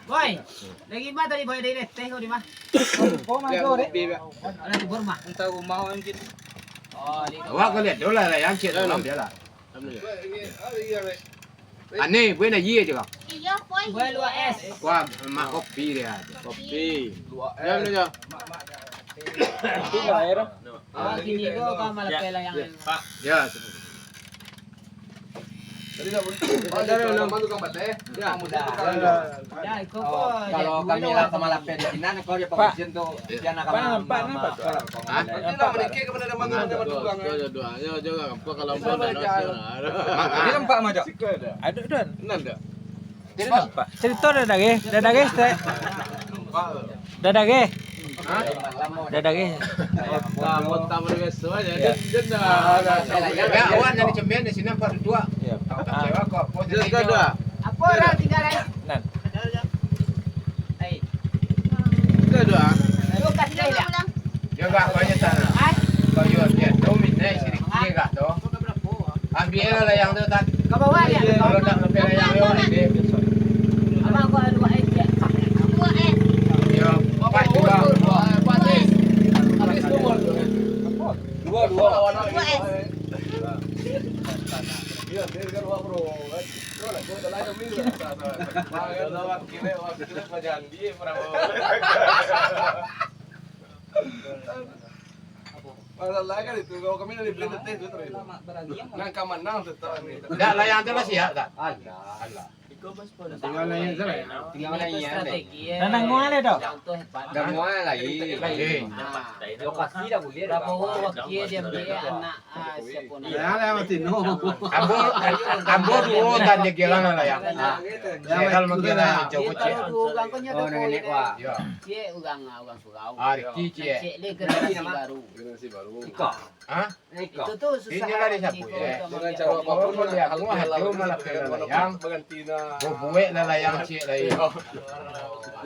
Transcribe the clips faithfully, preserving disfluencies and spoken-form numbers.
Boy, lagi mah tadi boy dari teh kau di mah? Kau mah kau deh. Ada di Burma. Entah rumah orang gitu. Oh, di Awak kau lihat dulu lah, yang cik dalam dia lah. Aneh, gue nak iya je kau. Iya, boy. Gue luar es. Wah, mak kopi dia. Kopi. Luar es. Ya, benar. Itu luar air. Awak gini kau kau malah pelah yang. Ya. Tadi dah. Ada nama tukang badai. Ya. Ya, iko Oh, kau. Kalau kami lah sama lapeh di sinan, kau dia Pak. Pengujian tu, Iya. dia nak Pak, kamar nampak, mama. nampak, Pak. Hah? Nanti lah menikah kepada ada mangan, ada tukang, Dua, eh. dua, dua. Ayo, jangan. Kau kalau Bisa mau dah belajar. nasi, nah. Dia nampak macam. Siko ada. Aduh, Don. Nan dah. Dia nampak. Cerita dah dagih, dah dagih, Stek. Nampak tu. Dah dagih. Hah? Dah dagih. Nah, mau tamu biasa aja. Ya. Dia, dia dah. Ya, awak nak dicembian di sini empat dua. Ya. Kau tak kecewa kau, apa Dia jadi sudah kau? dua. Apa orang tinggal, eh? Nan. Hei. Sudah dua. Lu kasih dah. Yo gak banyak tanah. Hah? Kau yo dia tu minai sini kiri gak tu. Ambil lah yang tu, Tan. Kau bawa dia. Kalau nak lebih lah yang lewat, dia. Abang, kau dua es je. Dua es. Yo, empat dua. Dua es. Habis nomor tu. Dua, dua. Dua es. Iya, dia kan dua, bro. Kan? Dua lah, dua lah, dua lah. Masalah kan itu, kalau kami dari Blender teh tu terakhir. Nang ka manang tu tak ni. Dah lah, yang tu lah siap tak? Alah. Alah. Tinggal lagi salah ya. Tinggal lagi ya. Strategi, eh. Dah nangguang ada dah? Contoh hebat. Dah mual lagi. Lagi. Ah. Lokasi dah boleh dah. Prabowo wakil dia ambil anak, ah, siapa nama? Ya, lah, mati no. Ambo, ambo duo tadi kira lah ya. Ah. Saya kalau mungkin lah Dia Joko Cik. tahu duo urang ko nyo Oh, tu, nenek ko, wah. Ya. Cik urang, ah, urang surau. Ah, Riki Cik. Cik le generasi baru. Generasi baru. Iko. Hah? Iko. Itu tu susah. Inilah dia siapa, Iko ya? Jangan cakap apa-apa, Dia nak buah hati malah kena layang. Berganti nah. Bubuek lah layang cik lain. Iya.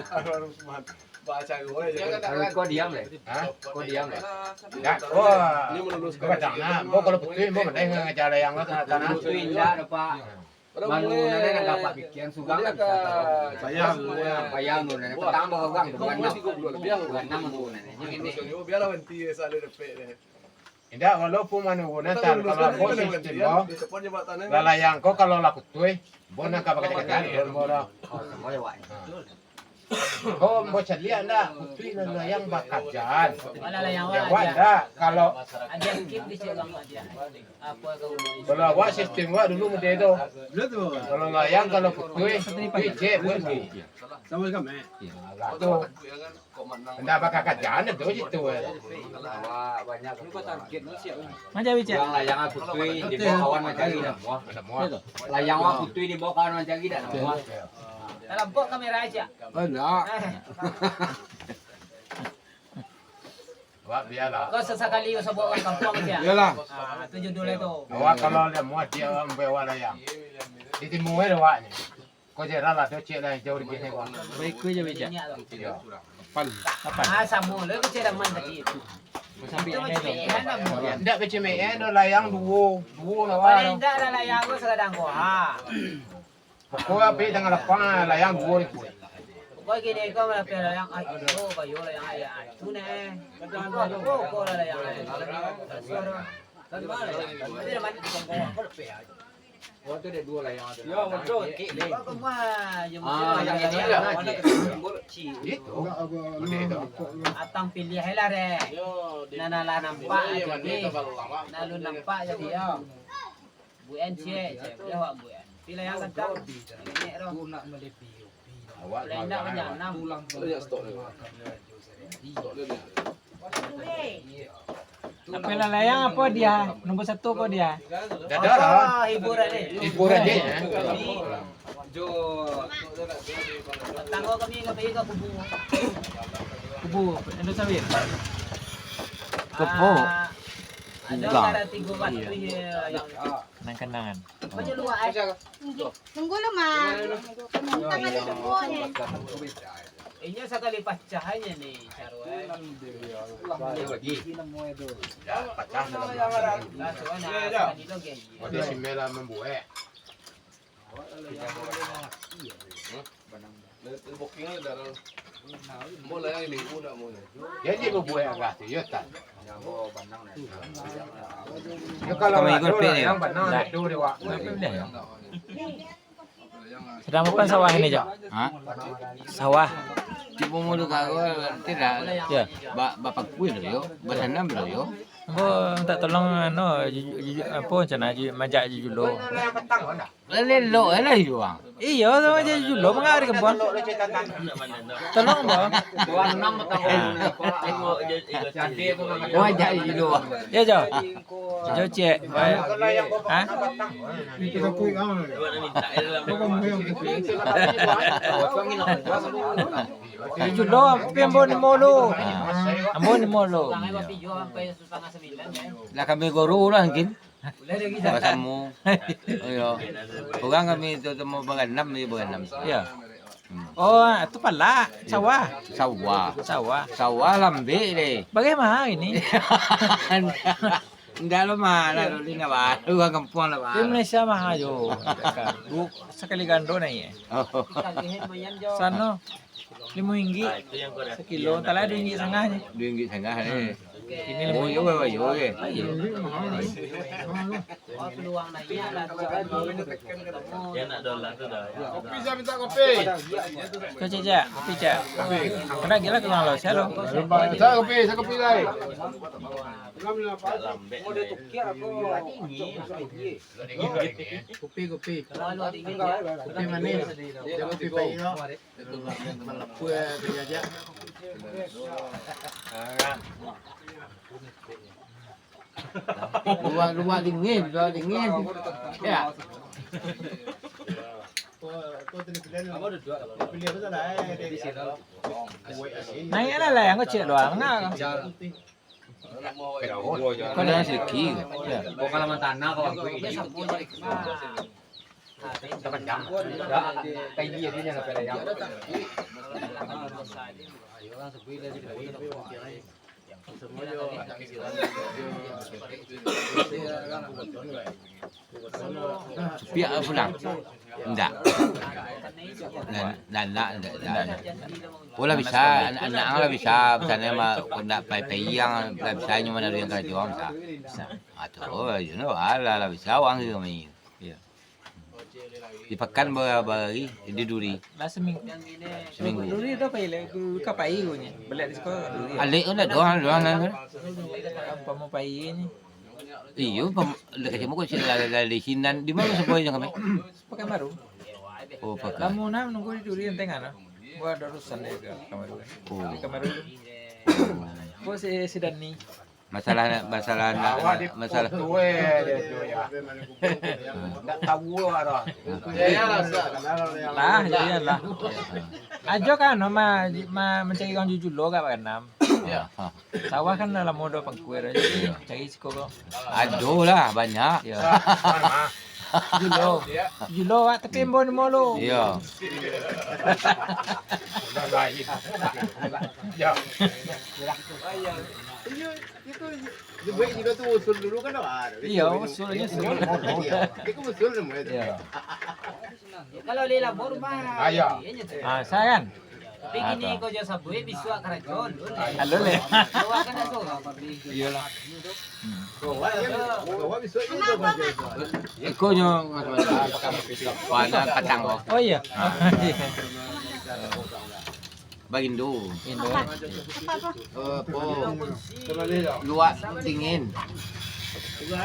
Harus mat. Baca gue aja. Kalau kau diam, leh. Hah? Kau diam, leh. Enggak. Wah. Ini menuluskan Kau kacang, nah. Kau kalau betul, kau pandai ngajar layang kau tanah-tanah. Betul, indah, Pak. Bangunan ni nak dapat bikin surang kan bisa tahu. Bayang, bayang. Bayang tu, nah. Petang bawa orang tu, bukan enam. Bukan enam tu, nah. Ini. Biarlah nanti saya ada depek deh. Indak, walaupun manu guna tan, kalau ambo sistem ko, lalayang ko kalau lah kutuih, ambo nan ka bakacak-kacak, ambo dah. Oh, samo jo wak. Ha. Ko ambo caliak ndak, kutuih nan layang bakajaan. Alah, layang wak ndak, kalau Aja skip di cik lama dia. Apa kau mau? Kalau awak sistem awak dulu mode tu. Kalau layang kalau kutuih, kutuih cek, buat ni. Sama jo kami. Alah tu. Ndak bakakajaan tu situ, eh. Macam bicak. Yang layang aku tui di bawah kawan mancari dah muah. Dah muah. Layang aku tui di bawah kawan mancari dah muah. Dalam pok kamera aja. Oh, ndak. Wak, bialah. Kau sasakali usah bawa urang kampuang aja. Iyalah. Ah, tu judulnya tu. Awak kalau dah muah dia orang bawa layang. Di timur eh awak ni. Ko jarang lah, do cek lah, jauh di kini ko. Baik, ko je bejak. Iyo. Kapan? Kapan? Ah, samo lah, ko cek Rahman tadi. Sampai Itu ni macam tu. Ni, kan, dah mulia. Ndak macam ni, eh, do layang duo, duo lah, Paling wah. Ndak lah layang ko sakadang ko, ha. Pokok abih tangah lapang, layang duo ribu. Pokok gini ko, malah pia layang, ai, iyo, bayo layang, ai, ai, tu neh. Ko, ko, ko lah layang, ai. Suara. Kan mana? Tapi dah mandi tukang ko, ko lepeh aja. Oh, tu ada dua lah yang ada. Yo, betul. Kek ni. Kau kemah, yang Ah, yang ini lah. Itu. Atang pilih lah, Rek. Yo, di Nah, nah, lah nampak Yo, aja warna ni. Itu kalau lama. Nah, lu nampak jadi, yo. Bu En cek, cek. Boleh awak Bu En. Pilih yang gantang. Nenek roh. Awak Boleh nak makan. Banyak enam. Tulang Boleh ya, stok dia. Stok dia ni. Apa lah layang apa dia? Nombor satu apa dia? Dah ada lah. Apa hiburan ni? Hiburan je, ya. Ni. Jo. Tangga kami ngapai ke kubu? Kubu, Endo Sawit. Kubu. Ah, ada Enggak. Ada tiga waktu Iya. Ya. Nang kenangan. Apa je luar, eh? Tunggu lu, Mak. Minta balik dulu ni. Inyo sakali pacah aja ni, Syarul, eh. Lagi. Ya, pacah dalam Lah, soalnya Ya, ya. Sakali tu, geng. Waduh, si Mela membuek. Jadi babuek agak tu, yo tak? Yo, kalau Kami ada ikut orang pik ni. Yang banang Nah. Itu dia, Wak. Sadang apo sawah ini, Jo? Ha? Sawah. Tibo mulu karo, tidak. Ya. Ba-, bapakui lo yo, batanam lo yo. Ambo mintak tolong, anu, juju-, juju-, apo, cana, juju-, majak jujulo. Elok lah iyo, Bang. Iyo, tu majak jujulo, mangga di kebun. Tolong, Bang. Majak jujulo. Ya, Jo. Jo, cek. Ha? Jujulo, tapi ambo nimo lo. Ambo nimo lo. Lah kami guru lah mungkin. Basamo. Iyo. Urang kami tu temu baganam, iyo baganam. Iyo. Hmm. Oh, tu palak, sawah. Sawah. Sawah. Sawah lambek deh. Bagaimana ini? Ndak lo mah, lah lo ni nak baru urang kampuang lah, Di Bang. Malaysia mah ajo. Sakali gando naiak. Oh. Sano. Limo inggik sakilo, entahlah duo inggik sangah je. Duo inggik sangah, eh. Kini limo inggik. Oh, iyo, iyo, iyo, eh. Iyo. Kopi, saya minta kopi. Kau cek, cek, kopi, cek. Kena gila ke orang lo, saya lo. Saya kopi, saya kopi lai. Kopi, kopi. Kopi manis. Jangan kopi pahit, no. Malapua tu aja. Luak, luak dingin, luak dingin. Ya. Naiak lah, lah, yang kecil doang, nah. Kau dah sedikit. Kau kalau tanah kau aku ini. Piak pulang. Ndak. Nan, nan, ndak, ndak, ndak. Oh, lah bisa, an-, anak ang lah bisa, misalnya ma-, kok ndak pai-pai ang, lah bisa nyo manaruihkan karajo ang, bisa. Bisa. Ah, tu, oh, you know, alah, lah bisa, wang juga main. Iya. Di pakan ba-, bahari, di duri. Lah seming-, Seminggu. Duri tu apa, Ilek? Ka pai ko nyo. Belek di siko duri. Alek tu ndak doh, doh, doh. Apa mau pai ni? Iyo, pem-, dekat situ kok sila dari sinan. Di mana sebuah yang kami? Pekanbaru. Oh, Pekan. Lamo nah nunggu di duri enteng ano. Gua ada urusan deh ke Pekanbaru. Oh. Di Pekanbaru. Gua si, si Dani. Masalah, masalah, masalah. Ndak tahu arah. Lah, iyolah. Ajo kan, ma-, ma-, mancari urang jujulo ka Baganam. Ya. Sawah kan lah lamo do pangkua, cari siko ko. Ado lah, banyak. Ya. Julo. Julo awak tapi ambo nimo lo. Iya. Udah lain. Ya. Iya, itu, itu baik juga tuh, usul dulu kan, Pak. Iya, usulnya usul. Iya. Itu usul namanya. Iya. Kalau di labor mah, ah, iya. Ah, saya kan? Tapi kini kau jo sabuik, bisuak karajo, alun leh. Alun leh. Awak kan dah sorang pabrik. Iyalah. Iko nyo, warna patang ko. Oh, iya. Ah. Bagindo. Indo. Eh, po. Luak dingin. Yo,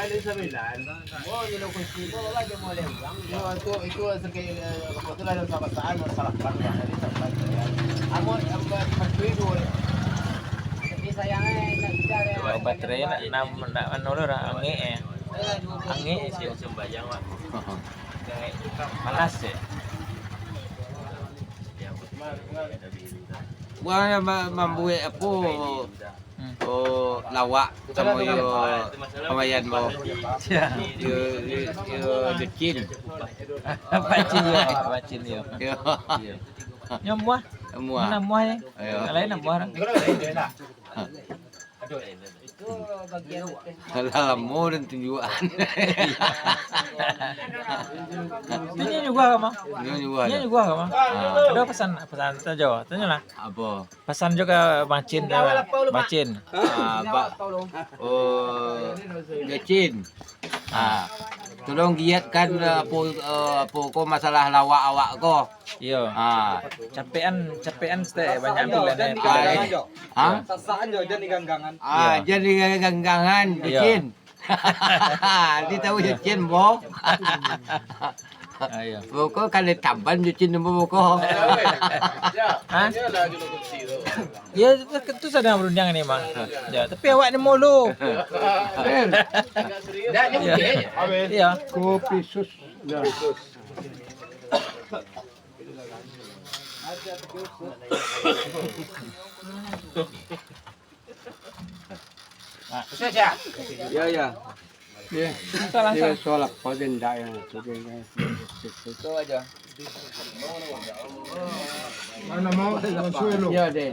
itu, itu sakit, eh, kebetulan ada salah satu, salah satu. Jadi, salah satu, ya. Amun, amun, tapi sayangnya, nak tidak ada. Kalau baterai nak, nak, nak anu lah, angek, eh. Angek, eh, sih. Panas, eh. Wah, ma-, mambuek apo? Hmm. Oh, lawak samo yo pamayan mo. Sia. Yo, yo, yo, jekin. Pacin yo, pacin yo. Yo. Iyo. Nyo muah. Muah. Nah, muah yo. Iyo. Lain nah muah. Lah lamo den tunjuakan. Inyo nyuguah ka, Mang? Inyo nyuguah. Inyo nyuguah ka, Mang? Ah. Ado pasan, pasan sajo, tanyolah. Apo? Pasan jo ka Mang Cin tu, Mang Cin. Ah, ba-, oh, Cin. Ah, tolong giatkan, eh, apo, eh, apo ko masalah lawak awak ko. Iyo. Ah. Capekan, capekan saketek, banyak pilihan, eh, pilihan. Ah, eh. Ha? Sasakan jo, jan diganggangan. Ah, iyo. Jan diganggangan, Iyo. Cin. Di tahu Iyo. Cin, bo. Ah, iyo. Boko kada taban jo Cin, bo, boko. Ha? Iyo, tu sadang barundiang ni, Mang. Yo, tapi awak ni mulu. Iyo. Kopi sus. Yo. Yo, yo. Yo. Salah, Yo, salah. Soal apa je ndak yang itu je, yang itu. Itu aja. Mana mau? Yo, deh.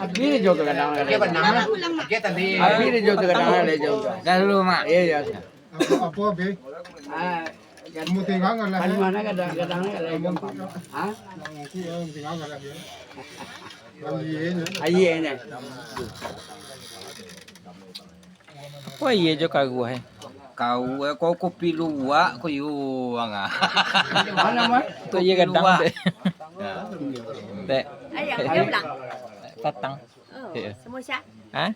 Abi jo tu kadang. Okey, benar. Okey, tadi. Abi jo tu kadang, deh, jo. Dah dulu, Mak. Yo, yo. Apo, apo, Be? Ah, Kamu tinggal nggak lah, Kayu ya? Mana kadang-kadang ada yang gampang. Ha? Kamu tinggal nggak lah, ya? Aiyah, nah. Apo aia jo karuah, eh? Kau, eh, kau kopi luwak, kau yo, ang, ah. Mana, Mak? Kau aia gadang, Tek. Tek. Aia, aia pulang. Patang. Oh, Iyo. Samo sia? Ha?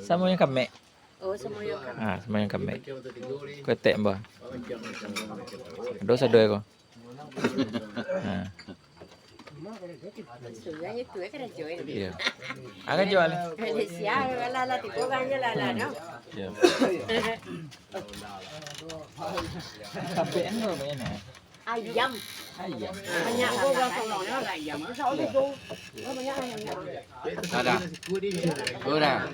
Samo jo kamek. Oh, samo jo kamek. Ah, samo jo kamek. Ketek, Mbah. Dosa doa ko. Ha. Sudah itu, eh, karajo ini. Iyo. Ah, karajo lah. Malaysia, lah, lah, tipu kan je lah, lah, no. Iyo. Tapi endo main, eh. Ayam. Ayam. Banyak orang tolongnya lah ayam. Ada. Udah.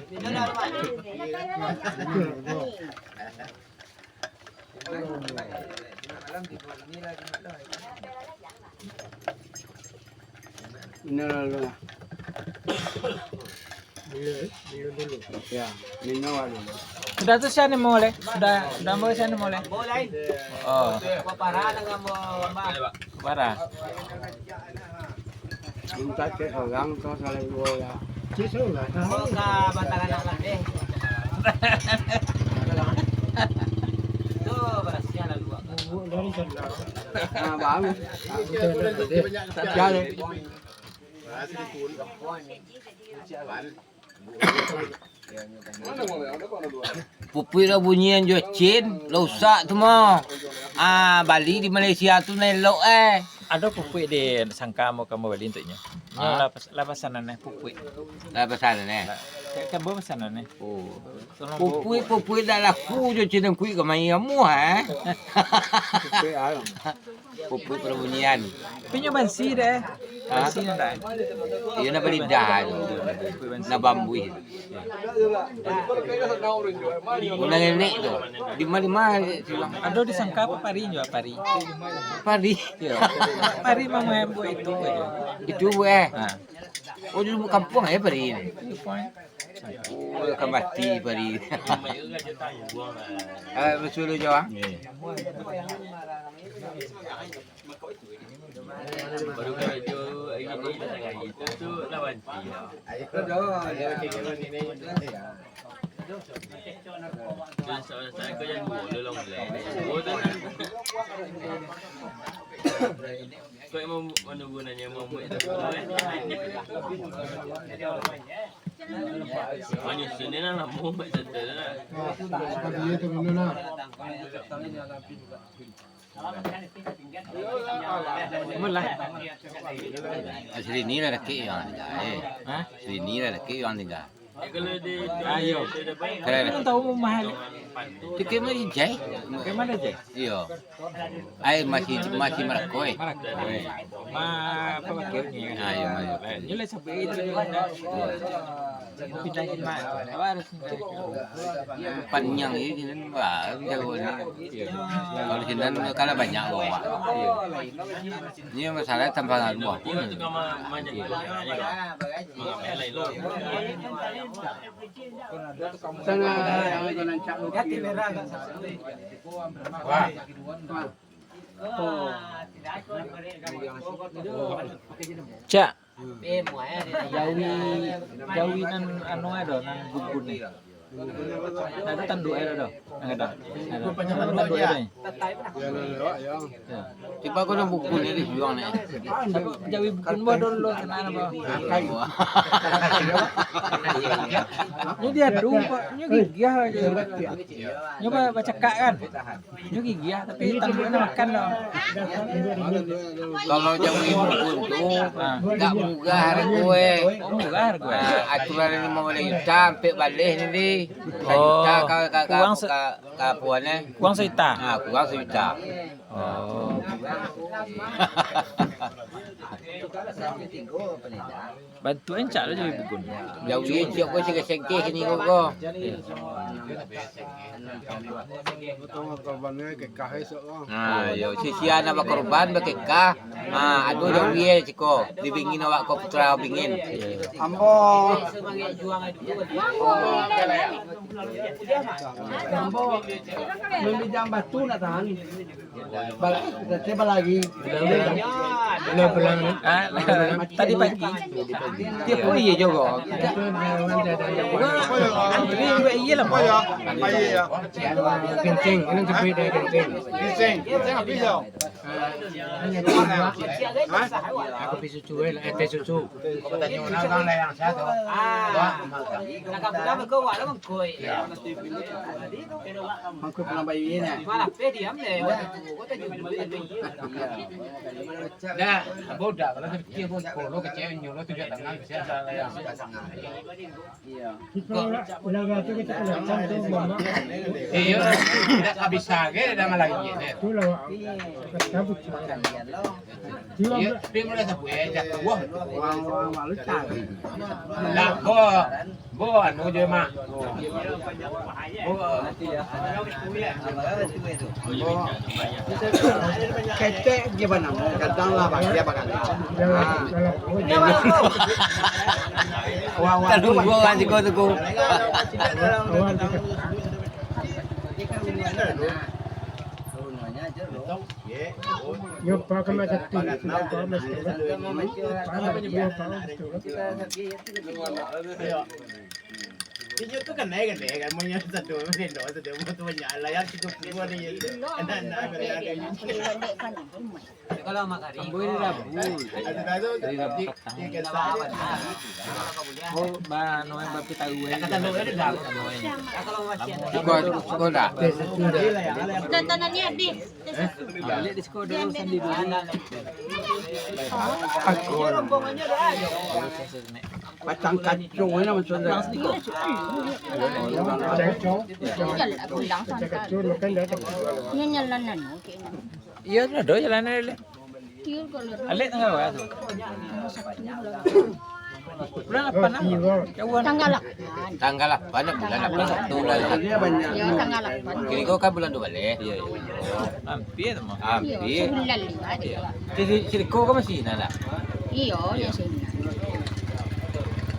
Ini lalu lah. Yo, minum dulu. Yo, minum dulu. Sudah tu sia ni mau leh? Sudah, sudah mau sia ni mau leh? Oh. Parah. Minta cek orang tu salah dua ya. Cek salah. Oh, ka batang anak lah, eh. Tu, barasiah lalu, Pak. Dari sana. Nah, bagus. Jadi. Pupuik lah bunyian jo Cin, lah usak tu mah. Ah, bali di Malaysia tu nan elok, eh. Ado pupuik di sangka mau kamu bali untuknyo. Nyo Ah. lah pas-, lah pasanan eh, pupuik. Lah pasanan eh. Lah, ka-, ka bawa pasanan eh. Oh. Tolong bawa Pupuik, pupuik dah laku jo Cin, kuik ka main kamu, eh. Pupuik alam. Pupuk perbunyian. Tapi nyo bansi deh. Ha? Bansi nyo dah. Iyo, nak balidah tu. Nak bambuih. Unang enek tu. Di ma, di ma, silang. Ado di sangka apa pari nyo, pari? Pari. Iyo. Pari mah main buat itu aja. Itu buat, eh? Ha. Oh, di lubuk kampuang eh pari ni. Lubuk kampuang. Oh, ka mati pari. Ah, betul jo, ah. Baru karajo hari ni, itu tu lah banci. Terus saat-saat kau jangan dulu long line. Oh, tu. Kau emang menunggu nanya Muhammad itu dulu, eh? Manyusun ni lah lama, Mak Santa tu lah. Nah, dia tu dulu lah. Amun lah. Asli ni lah dakek yang tinggal, eh. Ha? Asli ni lah dakek yang tinggal. Eh, kalau dia, Ah, iyo. Kalau Tapi tahu mau mahal. Tiket mah di Jai. Ke mana, Jai? Iyo. Ai masih, masih Marakoi. Marakoi. Ma, apa wakil ni? Ah, iyo, iyo. Ni lah sampai itu. Panyang ni, sinan, wah, jauah ni. Kalau sinan, kalau banyak bawa. Ini masalah tambah buah pun. Cak, jawi, jawi nan anu ado, nan bugun ni. Nah, itu tanduk ado. Nah, ado. Ado. Tanduk ado. Tiba ko nan bugun ni di juang ni. Jawi bugun buah dulu, tenang apa? Ini dia dulu, Pak. Ini gigih aja. Nyoba bacakak kan? Nyo gigih, tapi tanduaknyo makan doh. Kalau jawi bugun tu, ah, agak murah hargo e. Oh, murah hargo e. Ah, aturan limo baleh juta, ampek baleh ni, di. Sajuta ka, ka, ka, kurang se-, ka, ka apuan e. Kurang sajuta? Ah, kurang sajuta. Oh. Bantuak encak lah jawi bugun. Jawi encak ko singkeh-singkeh sini ko, ko. Nah, yo, sisia nak bakorban, bakekah. Ah, ado jawi e siko, dibingin awak ko putra bingin. Ambo, ambo, mambijang batu nak tahan. Bal-, berarti balari. Pulang, pulang, ni. Ah, tadi pagi. Dia pun iya juga. Antri juga iya lah. Kencing, ini sampai dari kencing. Kencing, kencing habis yo. Hah? Aku pi susu, eh, teh susu. Aku tanyo urang lah yang sehat tu. Ah. Nak kamu dah berkuat lah mengkoi. Mangko pulang bayi ni. Malah pe diam deh. Dah, bodoh kalau terpikir pun, kalau kecil nyuruh tujuh tangan, kecil salah yang. Iyo. Iyo, dak bisa ge, dak malagi deh. Iyo, tapi mulai sabuai jatuah. Lah, bo, bo, anu je, Mak. Bo. Ketek je bana, kadang lah, bagi apa kan? Ah. Wah, wah, wah. Tunggu, wah, tunggu, tunggu. Yo, Pak, kan macam tu. Pak, macam tu. Pak, macam tu. Inyo tu kan naik kan, naik kan, munyo satu, satu, satu, satu, banyak lah, yang situ pun ada je. Anak-anak kan ada je. Kalau makan hari Rabu. Hari Rabu petang. Oh, ba, Noel ba pitaruah. Kata Noel dah. Suko, suko dah. Tontonan ni habis. Balik di suko dulu, sandi dulu. Aku. Batang kacung ni macam tu. Iyo lah, pulang santai. Iyo, lah, dah, jalan aja lah. Alek tanggal berapa tu? Bulan lapan lah. Jauhan. Tanggal lapan. Tanggal lapan, bulan lapan, satu lah. Iyo, tanggal lapan. Kini ko kan bulan dua baleh. Iyo, iyo. Hampir tu mah. Hampir. Iyo, sabulan lima deh. Iyo. Jadi, siko kan masih nan lah? Iyo, iyo, sini.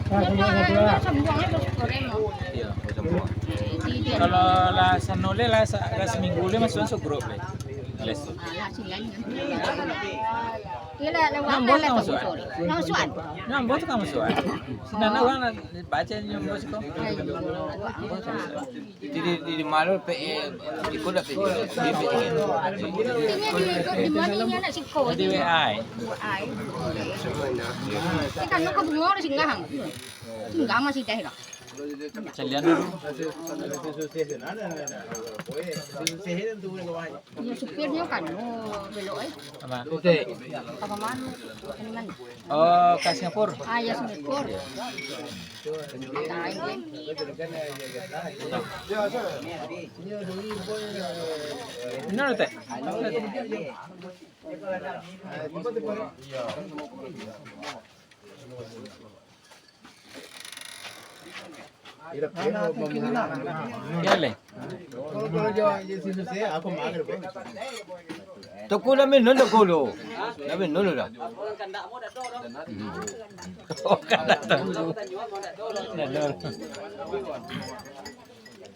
Sambuang aja, sambuang. Iyo, sambuang. Kalau lah sano le lah sa-, lah saminggu le masuak grup le. Les. Alah, silan. Iyo lah, lewat lah, lah masuak. Lah masuak. Nah, ambo tu kan masuak. Sinan urang lah baca ni ambo siko. Di, di, di, di malu pe, eh, iko dah pe, di pe. Ini di, di mana ini anak siko? Di W A. W A. Ikan nu ka bungo dah singgah. Singgah masih dah lah. Calian dulu. Iyo, supirnyo kan, oh, belok, eh. Apa? Apa manu? Ini manu. Oh, ka Singapura. Ah, iyo, Singapura. Tai, eh. Ino, Teh. Yo leh. Toko dah minum toko tu. Dah minum tu dah. Oh, kandak toko.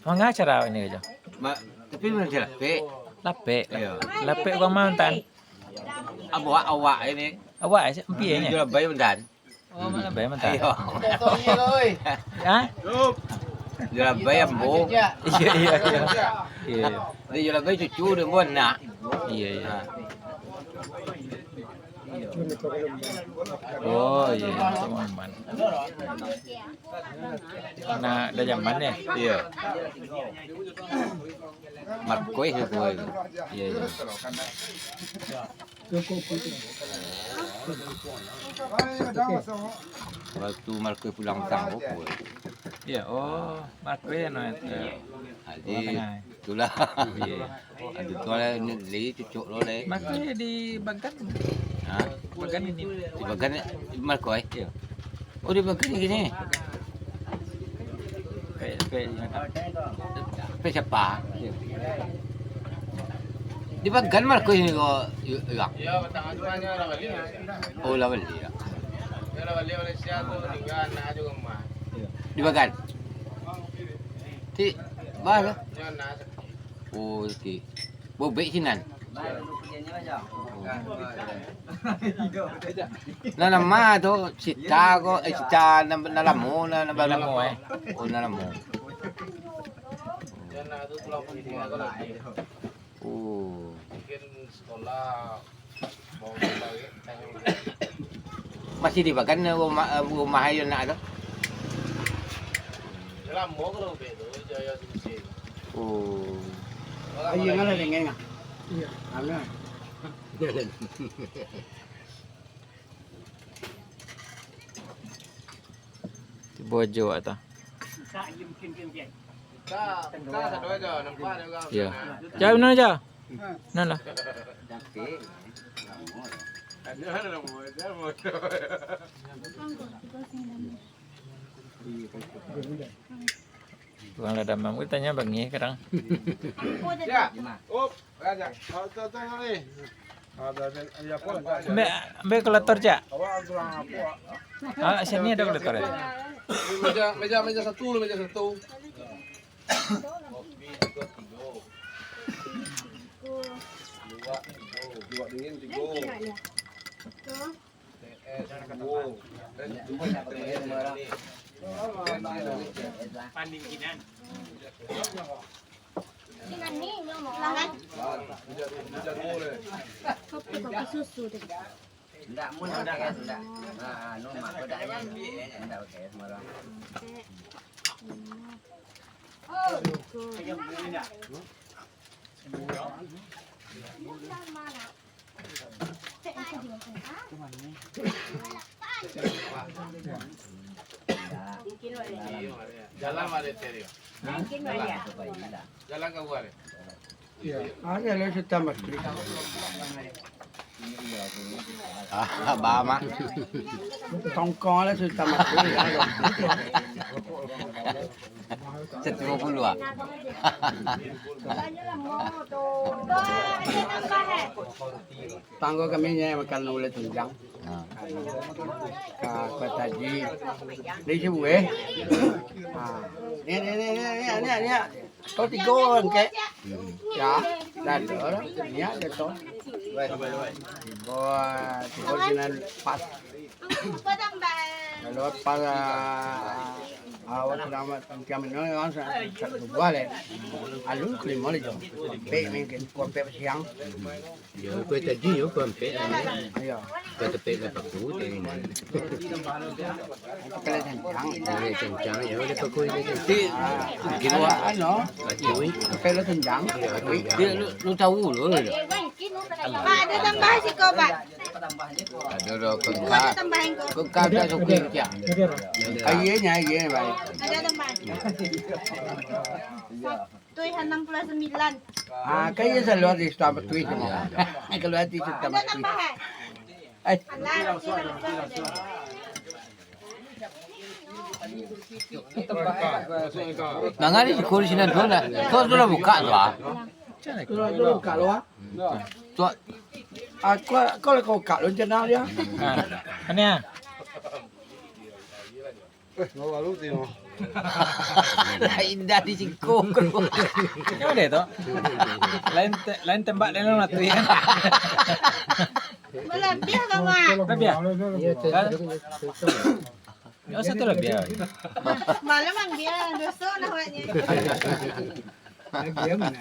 Manga acara ini aja. Ma-, tapi mana lapek? Lapek. Iyo. Lapek kau mantan. Awak, awak ini. Awak aja, empi aja. Jual bayi mantan. Oh, malah bayi mantan. Iyo. Hah? Jual bayi ambo. Iya, iya, iya. Iya, iya. Dia jual bayi cucu, dia ambo anak. Iya, iya. Ha. Oh, iya, iya. Anak dah zaman ya? Iya. Markoi ya, boy. Iya, iya. Waktu Markoi pulang tang, oh, boy. Iya, oh, Markoi ya, no, itu. Iya. Jadi, itulah. Iya. Ado tu lah, ni, lai cucuk lo, lai. Markoi di Bagan? Ha? Bagan ini. Di Bagan, di Markoi? Iya. Oh, di Bagan ni kini. Pe, pe, pe siapa? Iya. Di Bagan Markoi ni ko, Yu-, Yuang? Iya, batang asuhannya lah bali. Oh, lah bali, ya. Iya, lah bali Malaysia tu, tinggal anak aja rumah. Di Bagan? Ti, bah lah. Iya, anak sakit. Oh, sakit. Bobek sinan. Nan lamo tu, Sita ko, eh, Sita nan, nan lamo, nan, nan baru. Nan lamo, eh. Oh, nan lamo. Oh. Masih di Bagan rumah, rumah ayo nak tu? Lamo kalau beda, jaya sisi. Oh. Ayo, ngana dengan ngah? Iya. Ana. Tibo ajo awak tu. Ka, ka satu aja, nampak ada orang. Iya. Jauh nan aja. Nan lah. Ada, ada, ada, ada. Urang lah damam, gue tanya bangih kadang. Ya. Up, raja. Oh, tu, tu, tu, ni. Ada, ada, ada apa? Ambil, ambil kalkulator, Cak. Awak kurang apa? Ah, sini ada kalkulator, ya? Meja, meja, meja satu, meja satu. Kopi juga tiga. Luwak tiga. Luwak dingin tiga. Kopi, kopi susu tu. Ndak, mun ndak, ndak. Ah, anu, mak, kau dak ni. Ndak pakai semua orang. Oh, gitu. Jalan, Mak, dari tadi. Jalan. Jalan ka luar. Iya, ada lah cerita mati. Ah, ba, Mak. Tongkong lah cerita mati. Satu lima puluh, ah. Tanggo kami ni makan uleh tunjang. Ha. Ka Kota Haji. Dari Sibuah. Ha. Ni, ni, ni. Kau tiga orang, kek? Ya. Dah ada orang. Ni ada tu. Tiga, tiga sinan pas. Kalau pas, ah, awak selamat, macam mana, orang sa-, sa-, sebuah leh. Alun kelima leh, jom. Pek mungkin, kuah pek siang. Yo, kuah tadi yo, kuah pek. Iyo. Kuah tepek lah paku, tadi ni. Kalau kencang. Kalau kencang, yo, dia paku ini. Ti, kilo, anu, paku, eh. Kalau kencang. Ti, lu, lu tahu lu, lu. Pak, ada tambah siko, Pak. Ada dah kengkak. Kengkak dah suka cak. Airnya, airnya, baik. Ada tambah. Satu enam puluh sembilan. Ah, kaya selalu di situ tambah tuih semua. Kalau hati situ tambah tuih. Eh. Alah, oke, bagus, bagus. Nangah di siko di sinan tu, nah. Tu sudah buka tu, ah. Sudah, sudah buka tu, ah. Tu, ah. Aku, aku lah kau buka lu channel dia. Nah, ini ah. Eh, bawa lu tengok. Lah indah di siko. Macam mana tu? Lain te-, lain tembak dalam mati. Balabiah kau, Mak. Labiah? Kan? Ya, satu labiah. Malam ambiak, doso nah awaknyo. Labiah mana?